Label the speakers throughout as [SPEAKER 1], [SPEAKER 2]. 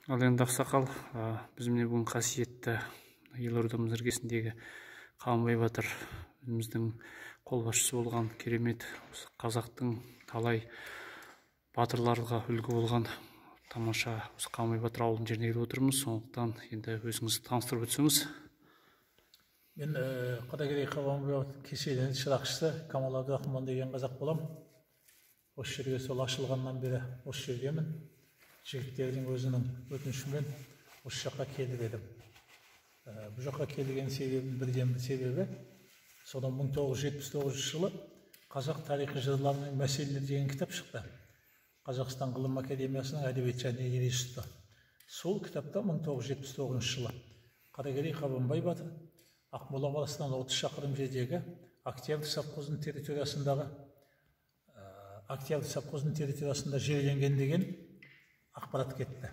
[SPEAKER 1] Ал енді, ақсақал, біз міне бүгін қасиетті елордамыз іргесіндегі Қабанбай батыр өзіміздің қолбасшысы болған, керемет осы қазақтың талай батырларға үлгі болған тамаша осы Қабанбай батыр ауылының жеріне келіп отырмыз. Сондықтан енді өзіңізді таныстырып өтсеңіз.
[SPEAKER 2] Мен Қаракерей Қабанбай кешенінің шырақшысы Камал Абдрахман деген қазақ болам. Осы жерге сол ашылғаннан бері осы жердемін. Жігіттердің өзінің өтінішімен осы жаққа келіп едім. Бұл жаққа келген себебім, бірден бір себебі, содан 1979 жылы «Қазақ тарихи жырларының мәселелері» деген кітап шықты. Қазақстан Ғылым академиясының әдебиет және институты. Сол кітапта 1979 жылы Қаракерей Қабанбай батыр Ақмола қаласынан 30 шақырым жердегі Октябрь совхозының территориясындағы Октябрь совхозының территориясында жерленген деген ақпарат кетті.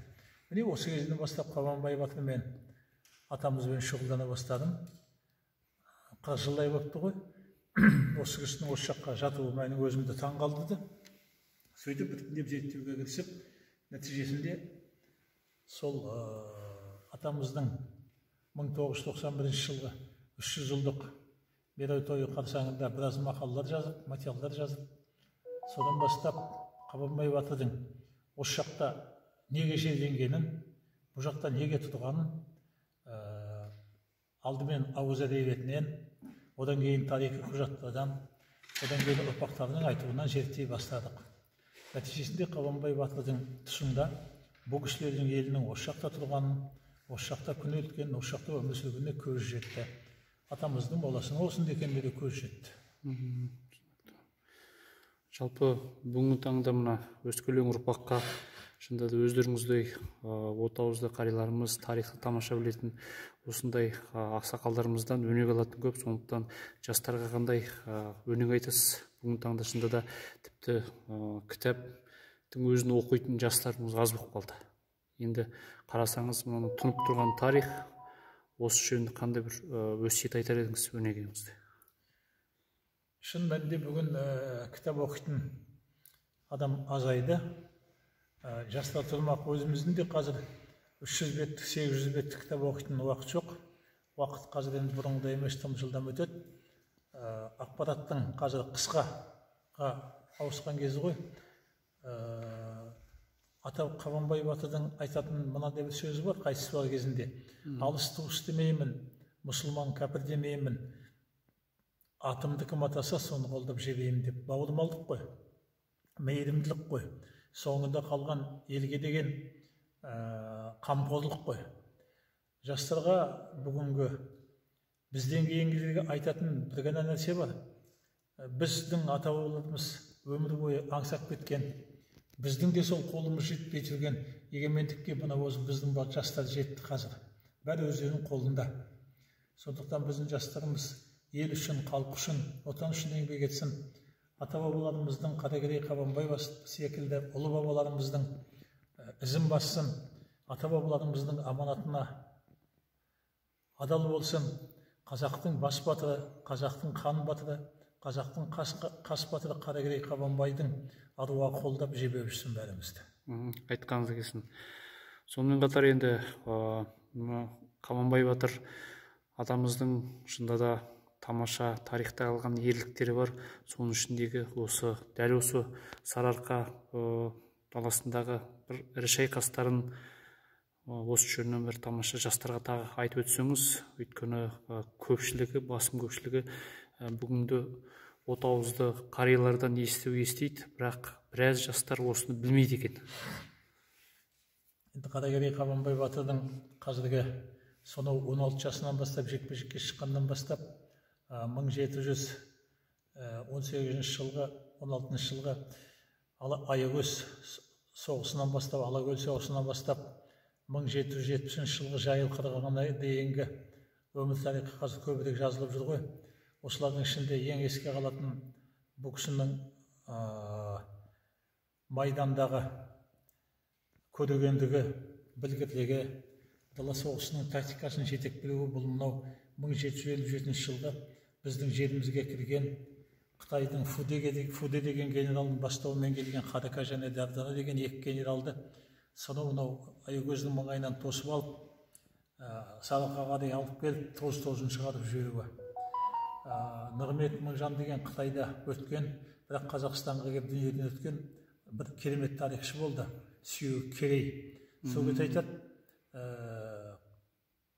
[SPEAKER 2] Міне, осы кезден бастап Қабанбай батырмен, атамызбен шұғылдана бастадым. 40 жылдай болыпты ғой. Осы кісінің осы жаққа жатуы менің өзімді таң қалдырды. Сөйтіп біртіндеп зерттеуге кірісіп, нәтижесінде сол атамыздың 1991 жылғы 300 жылдық мерейтойы қарсаңында біраз мақалалар жазып, материалдар жазып, содан бастап Қабанбай батырдың осы жақта неге жерленгенін, бұл жақта неге тұрғанын алдымен ауыз әдебиетінен, одан кейін тарихи құжаттардан, одан кейін ұрпақтарының айтуынан зерттей бастадық. Нәтижесінде Қабанбай батырдың тұсында бұл кісілердің елінің осы жақта тұрғанын, осы жақта күн өткенін, осы жақта өмір сүргеніне көз жетті. Атамыздың моласының осында екеніне де көз жетті.
[SPEAKER 1] Жалпы бүгінгі таңда мына өскелең ұрпаққа, шынында да өздеріңіздей от ауызды қарияларымыз, тарихты тамаша білетін осындай ақсақалдарымыздан өнеге алатын көп. Сондықтан жастарға қандай өнеге айтасыз? Бүгінгі таңда шынында да тіпті кітаптың өзін оқитын жастарымыз аз болып қалды. Енді қарасаңыз, мынаны тұнып тұрған тарих, осы жөнінде қандай бір өсиет айтар едіңіз, өнегеңізді?
[SPEAKER 2] Шын мәнінде бүгін кітап оқитын адам азайды. Жастар тұрмақ, өзіміздің де қазір 300 беттік, 800 беттік кітап оқитын уақыт жоқ. Уақыт қазір енді бұрынғыдай емес, тым жылдам өтеді. Ақпараттың қазір қысқаға ауысқан кезі ғой. Ата Қабанбай батырдың айтатын мынандай бір сөзі бар қайтыс болар кезінде: «Алыс туыс демеймін, мұсылман кәпір демеймін, атымды кім атаса, соны қолдап жебеймін», — деп. Бауырмалдық қой, мейірімділік қой, соңында қалған елге деген қамқорлық қой. Жастарға, бүгінгі бізден кейінгілерге айтатын бір ғана нәрсе бар: біздің ата бабаларымыз өмір бойы аңсап кеткен, біздің де сол қолымыз жетпей жүрген егемендікке мына осы біздің жастар жетті. Қазір бәрі өздерінің қолында. Сондықтан біздің жастарымыз ел үшін, халық үшін, отан үшін еңбек етсін. Ата бабаларымыздың, Қаракерей Қабанбай секілді ұлы бабаларымыздың ізін бассын, ата бабаларымыздың аманатына адал болсын. Қазақтың бас батыры, қазақтың қан батыры, қазақтың қас батыры Қаракерей Қабанбайдың аруағы қолдап жебеп жүрсін бәрімізді.
[SPEAKER 1] Айтқаныңыз келсін. Сонымен қатар енді Қабанбай батыр атамыздың шынында да тамаша тарихта қалған ерліктері бар. Соның ішіндегі осы дәл осы Сарыарқа даласындағы бір ірі шайқастарын, осы жөнінен бір тамаша жастарға тағы айтып өтсеңіз. Өйткені көпшілігі, басым көпшілігі бүгінгі от ауызды қариялардан есту естиді, бірақ біраз жастар осыны білмейді екен.
[SPEAKER 2] Енді Қаракерей Қабанбай батырдың қазіргі сонау 16 жасынан бастап жекпе жекке шыққаннан бастап 1718 жылғы, 16 жылғы Аягөз соғысынан бастап, Алакөл соғысынан бастап 1770 жылғы Жайыл қырғынына дейінгі өмір тарихы қазір көбірек жазылып жүр ғой. Осылардың ішінде ең еске қалатын бұл кісінің майдандағы көрегендігі, білгірлігі, дала соғысының тактикасын жетек білуі, бұл мынау 1757 жылғы біздің жерімізге кірген Қытайдың Фуде деген генералдың бастауымен келген Қарака және Дардана деген екі генералды Сонау мынау Аягөздің маңайынан тосып алып, Сарыарқаға дейін алып келіп, тоз-тозын шығарып жіберуі. Нығмет Мыңжан деген Қытайда өткен, бірақ Қазақстанға келіп дүниеден өткен бір керемет тарихшы болды, Сүйеу Керей. Сол кезде айтады,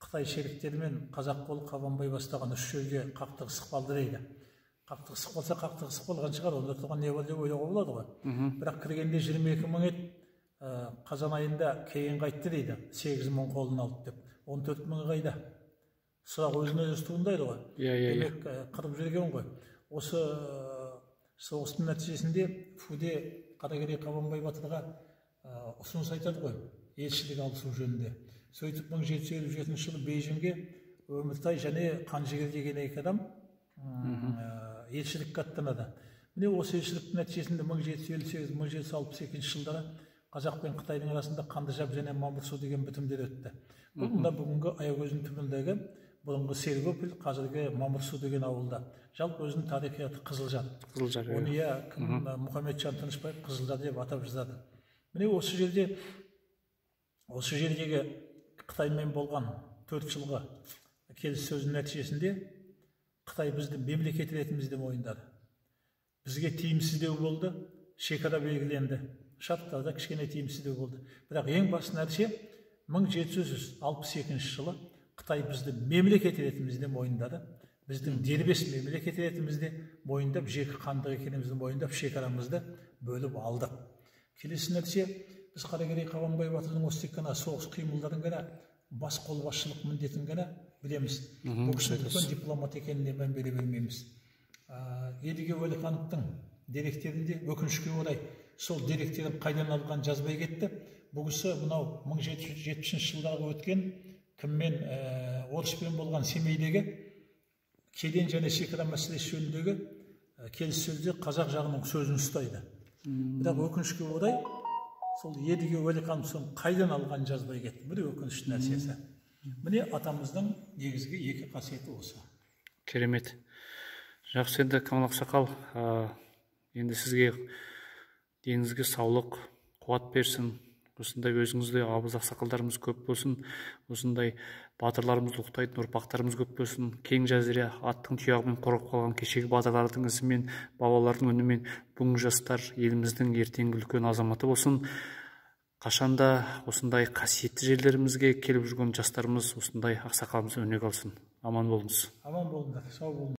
[SPEAKER 2] Қытай шеріктерімен қазақ қолы Қабанбай бастаған үш жерге қақтығысып қалды дейді. Қақтығысып қалса, қақтығысып қалған шығар, онда тұрған не бар деп ойлауға болады ғой. Бірақ кіргенде 22 мың еді, қазан айында кейін қайтты дейді, 8 мың қолын алып деп. 14 мыңы қайда? Сұрақ өзіне өзі туындайды ғой. Демек, қырып жүрген ғой. Осы соғыстың нәтижесінде Фуде Қаракерей Қабанбай батырға ұсыныс айтады ғой, елшілік алысу жөнінде. Сөйтіп 1757 жылы Бейжіңге Өміртай және Қанжігер деген екі адам елшілікке аттанады. Міне, осы елшіліктің нәтижесінде 1758-1762 жылдары қазақ пен Қытайдың арасында Қандыжап және Мамырсу деген бітімдер өтті. Бұл мына бүгінгі Аягөздің түбіндегі бұрынғы Сергополь, қазіргі Мамырсу деген ауылда. Жалпы өзінің тарихи аты Қызылжар.
[SPEAKER 1] Қызылжар.
[SPEAKER 2] Оны, иә, кім, Мұхамеджан Тынышбаев Қызылжар деп атап жазады. Міне, осы жерде, осы жердегі Қытаймен болған 4 жылғы келіссөздің нәтижесінде Қытай бізді мемлекет ретімізде мойындады. Бізге тиімсіздеу болды, шекара белгіленді. Шарттарда кішкене тиімсіздеу болды. Бірақ ең басты нәрсе, 1762 жылы Қытай бізді мемлекет ретімізде мойындады. Біздің дербес мемлекет ретімізде мойындап, жеке хандық екенімізді мойындап, шекарамызды бөліп алды. Келесі нәрсе, біз Қаракерей Қабанбай батырдың осы тек қана соғыс қимылдарын ғана, бас қолбасшылық міндетін ғана білеміз. Бұл кісінің үлкен дипломат екеніне мән бере бермейміз. Едіге Уәлихановтың деректерінде, өкінішке орай, сол деректерін қайдан алған жазбай кетті. Бұл кісі мынау 1770 жылдағы өткен кіммен, орыспен болған Семейдегі кеден және шекара мәселесі жөніндегі келіссөзде қазақ жағының сөзін ұстайды. Бірақ өкінішке орай, сол Едіге Уәлиханов соны қайдан алған жазбай кетті. Бір өкінішті нәрсесі. Міне, атамыздың негізгі екі қасиеті осы.
[SPEAKER 1] Керемет. Жақсы, енді, Камал ақсақал, енді сізге деніңізге саулық, қуат берсін. Осындай өзіңіздей абыз ақсақалдарымыз көп болсын. Осындай батырларымызды ұлықтайтын ұрпақтарымыз көп болсын. Кең жазира аттың тұяғымен қорғап қалған кешегі батырлардың ізімен, бабалардың үнімен бүгінгі жастар еліміздің ертеңгі үлкен азаматы болсын. Қашанда осындай қасиетті жерлерімізге келіп жүрген жастарымыз осындай ақсақалымыздан өнеге алсын. Аман болыңыз.
[SPEAKER 2] Аман болыңдар, сау болыңдар.